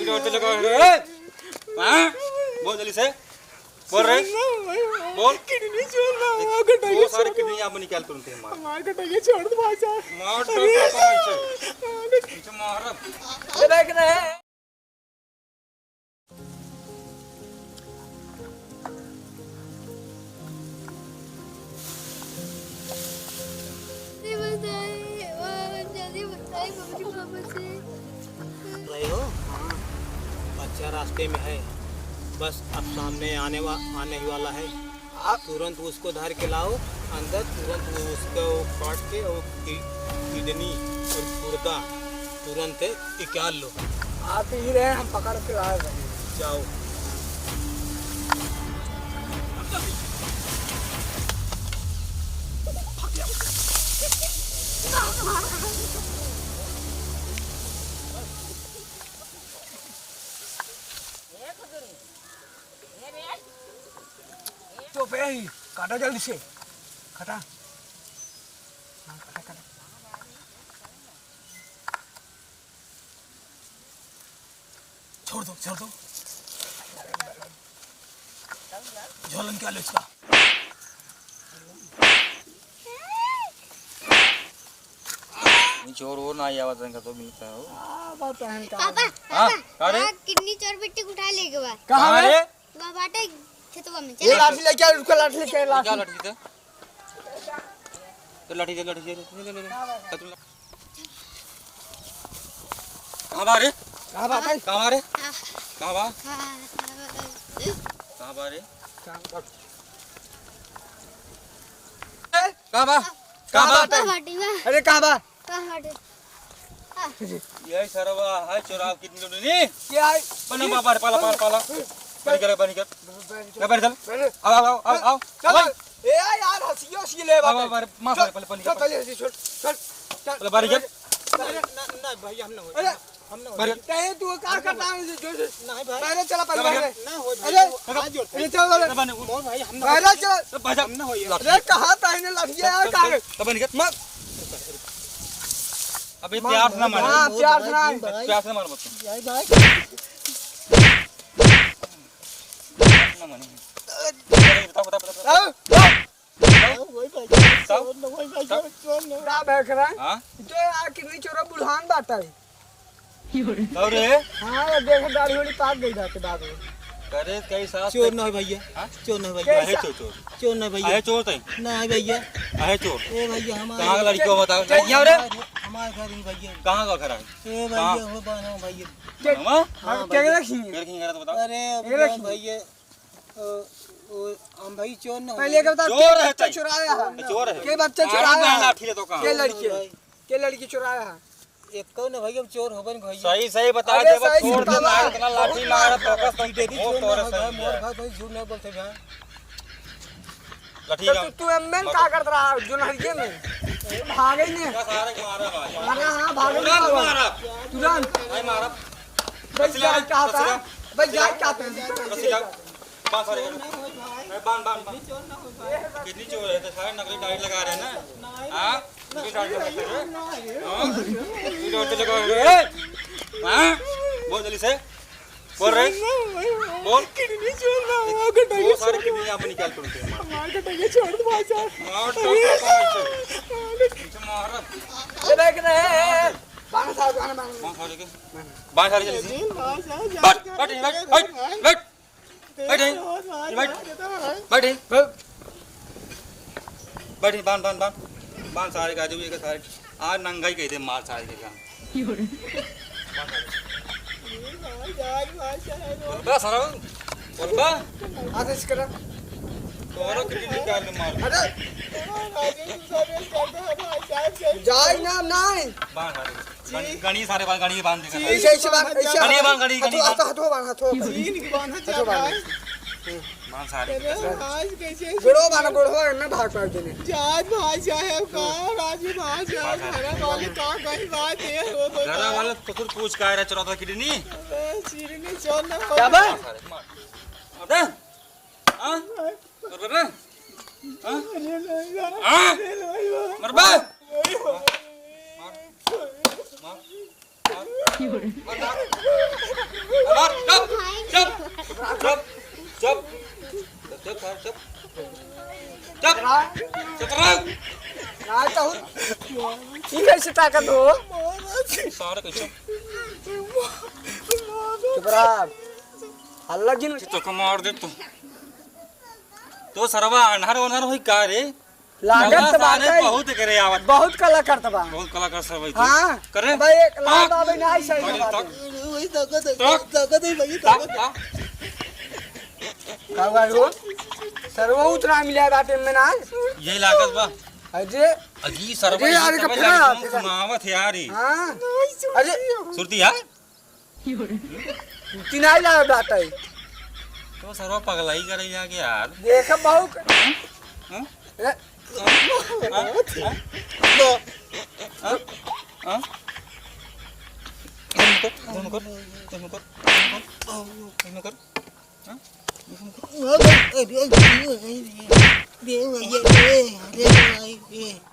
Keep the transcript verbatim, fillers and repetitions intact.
ए, हाँ? बोल जल्दी से। बोल रे। बोल। किडनी छोड़ दो, देख, कटाइए वो सारे छोड़ दो। किडनी यहाँ पे निकाल तुरंत ही हमारे। हमारे कटाइए छोड़ दो भाई साहब। मार अरे। दो, मार दो। हाँ, देख। पीछे मार। ये देख रहे हैं। जल्दी बताइए, जल्दी बताइए मम्मी पापा से। रहे हो? हाँ। बच्चा रास्ते में है, बस अब सामने आने वा-, आने ही वाला है। आप तुरंत उसको धर के लाओ अंदर, तुरंत वो उसको काट के और कि-, किडनी और गुर्दा तुरंत निकाल लो। आप ही रहे, हम पकड़ के ला रहे हैं। जाओ। तो पे ही काटा जल्दी से, काटा। हाँ, काटा, काटा। छोड़ दो, छोड़ दो। झोलन क्या लो इसका? नहीं, चोर हो ना, ये आवाज रंग का तो मिलता है वो। आ, बात है इनका। पापा, हाँ, पापा, अरे? हाँ, किडनी चोर बिट्टी उठा ले गवा। कहाँ कहाँ रे? रे? बा-, बाटे खेतवा में, ये चल। लाठी लेके आ, रुको, लाठी लेके आ, क्या लाठी। लाठी दे? तो लाठी दे, लाठी दे, ले, ले, ले, ले। तो तुम ला-, कहाँ बा रे? कहाँ बा भाई? कहाँ बा रे? हाँ। कहाँ बा? हाँ। कहाँ बा रे? कहाँ बा? कहाँ बा? कहाँ बा? कहाँ बाटे? अरे कहाँ बा? कहाँ बाटे? यही सरवा है, चोराव कितनी लोग नहीं? क्या है? बना बाबा रे, पाला, पाला, पाला। पानी कर, पानी कर। ले, पानी चल। आओ, आओ, आओ, आओ, आओ। चल। आओ। ए यार, हंसियो सी ले आओ, बाबा। आओ, माफ चल, कर, पहले पानी चल, कर। पहले हंसी छोड़, चल, चल। पहले पानी कर। अरे, ना, ना, भाई, हम ना हो। अरे, हम ना हो। अरे। कहे तू का करता है जो, जो, जो। नहीं, भाई। पहले चला, पहले चल, पहले। ना हो, अरे, भाई, हाथ जोड़। अरे, चल, चल। अरे, मोर भाई, हम ना पहले हो। चल। अरे, भाई साहब, हम ना हो यार। अरे, कहाँ पहने लग गया यार, चल, चल, कहाँ? चल, पानी कर। मत। अबे मार, प्यार से ना मार। हाँ, प्यार से ना। भाई। प्यार से मार मत। भाई, भाई। प्यार से ना मार। बता, बता, बता, बता। आओ, आओ। वही भाई, तब? चोर न, वही भाई, तब? चोर न। का भय करा? हाँ? जो यार कितनी चोर बुढ़ान बात है। और रे? हाँ, ये देखो, दाढ़ी वाली पाक गई जाते बाबू। करे कई साथ चोर तक न हो भैया। हाँ? चोर न हो भैया। अहे चोर, चोर। चोर न भैया। अहे चोर तई। ना है भैया। अहे चोर। ए भैया, हमारे कहाँ का लड़की हो बताओ? चल, लड़की आओ रे। हमारे घर ही भैया। कहाँ का घर है? ए भैया, कहाँ? हो बानो भैया। हाँ? हाँ, क्या भैया। रखी? क्या रखी घर तो बताओ। अरे, क्या रखी? भैया, ओ, ओ, हम भाई चोर न पहले के बता, चोर के है बच्चा तई। चुराया है? चोर है। के बच्चा आ, चुराया है? लाठी ले तो कहाँ? के लड़की? भाई। के लड़की चुराया है? एक कौन है भाई, हम चोर होबे न भाई। सही, सही बता अरे दे, बस सही छोड़ दे, बता। मार इतना लाठी मार, तो बस सीधे भी वो चोर तोरे न है, सही मोर है। भाई, भाई झूठ नहीं बोलते भाई। लाठी तो का तू, तू एमएन मत का करत रहा जुनहरिये में? भागे नहीं। का सारे को मारा भाई। अरे हाँ, भागे तुरंत नहीं। मारा। तुरंत। भाई मारा। भाई रस्सी लगा, जाए क्या रस्सी था? लगा। भाई जाए क्या था? रस्सी लगा। बांध सारे को। अरे बांध, बांध, बांध। कितनी चोर है, तो सारे नकली दाढ़ी लगा रहे हैं ना? हाँ? नकली दाढ़ी लगा रहे हैं? हाँ? नकली दाढ़ी लगा रहे हैं? हाँ? बोल जल्दी से। बोल रे। बोल। किडनी चोर ना, वो सारे किडनी यहाँ पे निकाल तुरंत। मार के पहले छोड़ दो भाई साहब। मार, मार, मार, मार। पीछे मार। ये देख रहे हैं। बांध सारे, बांध, बांध। बांध सारे के। बांध सारे जल्दी से। बैठ, बैठ, बैठ, बैठ। बैठ, बैठ, बैठ। बैठ, बैठ, बांध, बांध, बांध। बांध सारे का, जो भी है सारे। आज नंगा ही कह दे, मार सारे के काम। बोलबा सारा, बोलबा। आदेश करा। तोरो किडनी निकाल के मार। अरे। जाए ना, नहीं। बांध सारे। गणी, गणी सारे बांध, गणी बांध दे। ऐसे, ऐसे बांध, ऐसे गणी बांध, गणी, गणी हथो, बांध। हथो, हथो बांध, हथो बांध। हथो बांध। बांध सारे। अरे, आज कैसे गोड़ो बांध, गोड़ो बांध, ना भाग पाए देने। जात भाई साहब का, राजू भाई साहब, बांध सारे। घर वाले का गई बात है, वो बता। घर वाले तो खुद पूछ के आ रहे, चुरा था किडनी। अबे, किडनी चोर ना हो। क्या बा? बांध सारे, मार। अबे, हाँ? मरबे रे? हाँ? अरे नहीं यार, हाँ? अरे नहीं यार। मरबे? मार, मार, मार, मार। चुप। चुप, चुप, चुप। चुप। चुप रहो। ना तो ई कैसे ताकत हो? सारे कैसे? चुप रहा। हल्ला जिन तो को मार दे तू। तो सरवा अन्हर ओन्हर होई का रे? लागत कला तो बात सारे है। बहुत करे आवत। बहुत कला करत बा। बहुत कला कर सब है तू। हाँ। करे? भाई, एक लाल तक। बाबे ना आई सही अरे बात तक। है। वही ताकत है, तक। ताकत है भाई, तक, ताकत है। तक। का हुआ हो? सरवा उतना मिला बाटे में ना। यही लागत बा। अरे। अजी सरवा अरे यार, यही का समझ फेंका लागे, यार, तुम फेंका। सुनावत है यार ई। हाँ। अरे। सुरती है? तिनाई लावे बाटे। तो सरवा पगलाई करे जाके यार। देख बहू क-, हाँ? ए। हाँ? हाँ? हाँ? हाँ? इधर मुकर, इधर मुकर, इधर मुकर, इधर मुकर, इधर मुकर। हाँ? इधर मुकर।